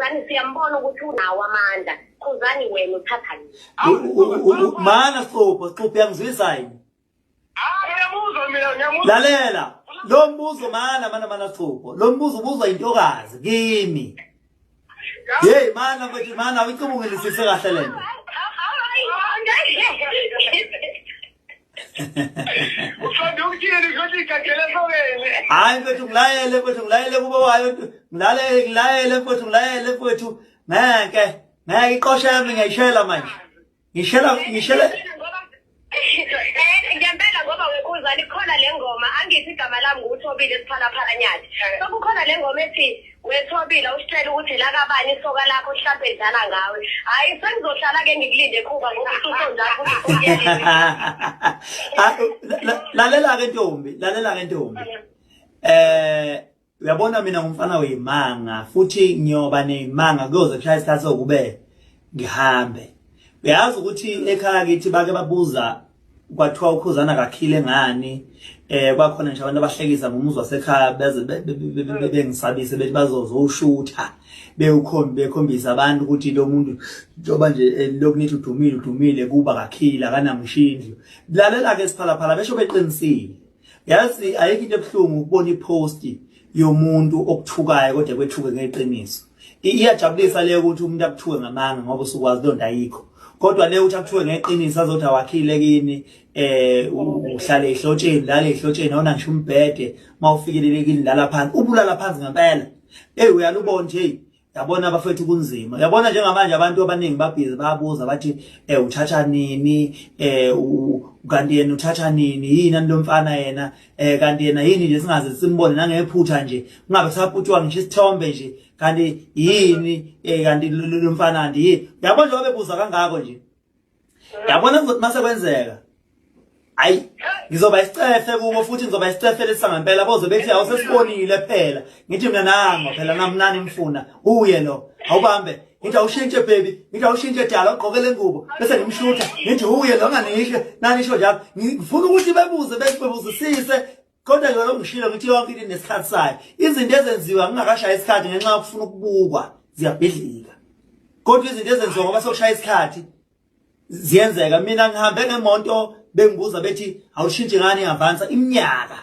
Khuzani siyambona ukuthi unawo amandla. Khuzani wena uthatha nini? Mana Sixupho, Sixupho uyangizwisa yini? Ah, ngiyamuzwa mina, ngiyamuzwa. Lalela, lo mbuzo mana mana mana Sixupho, lo mbuzo ubuzwa intokazi kimi. Hey mana mfethu mana uyicubungelisise kahle lento. Uqonde ukuthini ukuthi igagele esokeni? Hayi mfethu ngilayele mfethu ngilayele kuba wayo ngilalele ngilayele mfethu ngilayele mfethu ngeke ngeke iqosha yami ngiyayishela manje. Ngishela ngishela ngempela ngoba wekhuzani kukhona le ngoma angithi igama lami nguthobile siphalaphala nyathi so kukhona le ngoma ethi wethobile usitshela ukuthi lakabani isoka lakho hlampe lidlala ngawe hhayi sengizohlala-ke ngikulinde khuba ngoba ususonjalo futhi ah, lalela-ke ntombi lalela-ke ntombi eh Uyabona mina ngumfana weyimanga futhi ngiyoba neyimanga kuyoze kushaya isikhathi sokube ngihambe. Uyazi ukuthi ekhaya kithi bake babuza kwathiwa ukhuzana kakhile ngani eh kwakhona nje abantu abahlekisa ngomuzwa wasekhaya beze bengisabise bethi bazozoshutha bewukhombi bekhombisa abantu ukuthi lo muntu njengoba nje eh, lokhu nithi udumile udumile kuba kakhile akanangisho indlu lalela ke siphalaphala besho beqinisile Yazi ayikho into ebuhlungu ukubona ipost yomuntu okuthukayo kodwa kwethuke ngeqiniso. Iyajabulisa leyo ukuthi umuntu akuthuke ngamanga ngoba usukwazi lonto ayikho. Kodwa leyo ukuthi akuthuke ngeqiniso azothi awakhile kini eh uhlale ehlotsheni lale ehlotsheni awuna ngisho umbhede mawufikelele kini lala phansi ubulala phansi ngempela. Hey uyalubona nje Yabona abafethu kunzima. Yabona njengamanje abantu abaningi babhizi bayabuza bathi eh uthatha nini eh kanti yena uthatha nini yini ani lomfana yena eh kanti yena yini nje singaze simbone nangephutha nje kungabe kusaputshwa ngisho isithombe nje kanti yini eh kanti lomfana kanti yini yabona njengoba bebuza kangako nje yabona kuzothi mase kwenzeka ayi ngizoba isicefe kubo futhi ngizoba isicefe lesi sangempela boze bethi awusesibonile phela ngithi mina nango phela namnani ngifuna uye lo awubambe ngithi awushintshe baby ngithi awushintshe dala ugqoke le ngubo bese ngimshutha ngithi uye lo nganisho nanisho njalo ngifuna ukuthi bebuze bebuzisise kodwa nje lokhu ngishilo ngithi yonke into inesikhathi sayo izinto ezenziwa ngingakashayi isikhathi ngenxa yokufuna ukubukwa ziyabhidlika kodwa izinto ezenziwa ngoba sokushaya isikhathi ziyenzeka mina ngihambe ngemonto bengibuza bethi awushintshi ngani i-avansa iminyaka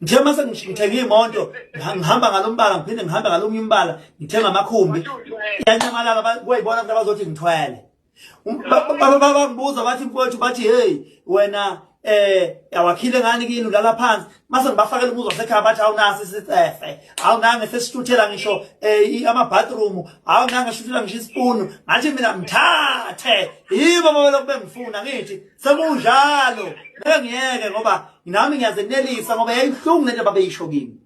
ngithe mase ngithenga imoto ngihamba ngalombala ngiphinde ngihambe ngalomunye umbala ngithenga amakhumbi iyanyamalala kwayibona abantu abazothi ngithwele bangibuza bathi mfowethu bathi hey wena eh awakhile ngani kini ulala phansi mase ngibafakela umuzi wasekhaya bathi awunaso isicefe awunange sesihluthela ngisho eh ama bathroom awunange sihluthela ngisho isipunu ngathi mina mthathe yibo baba lokhu bengifuna ngithi sekunjalo ngeke ngiyeke ngoba nami ngiyazenelisa ngoba yayihlungu lento babeyisho kimi.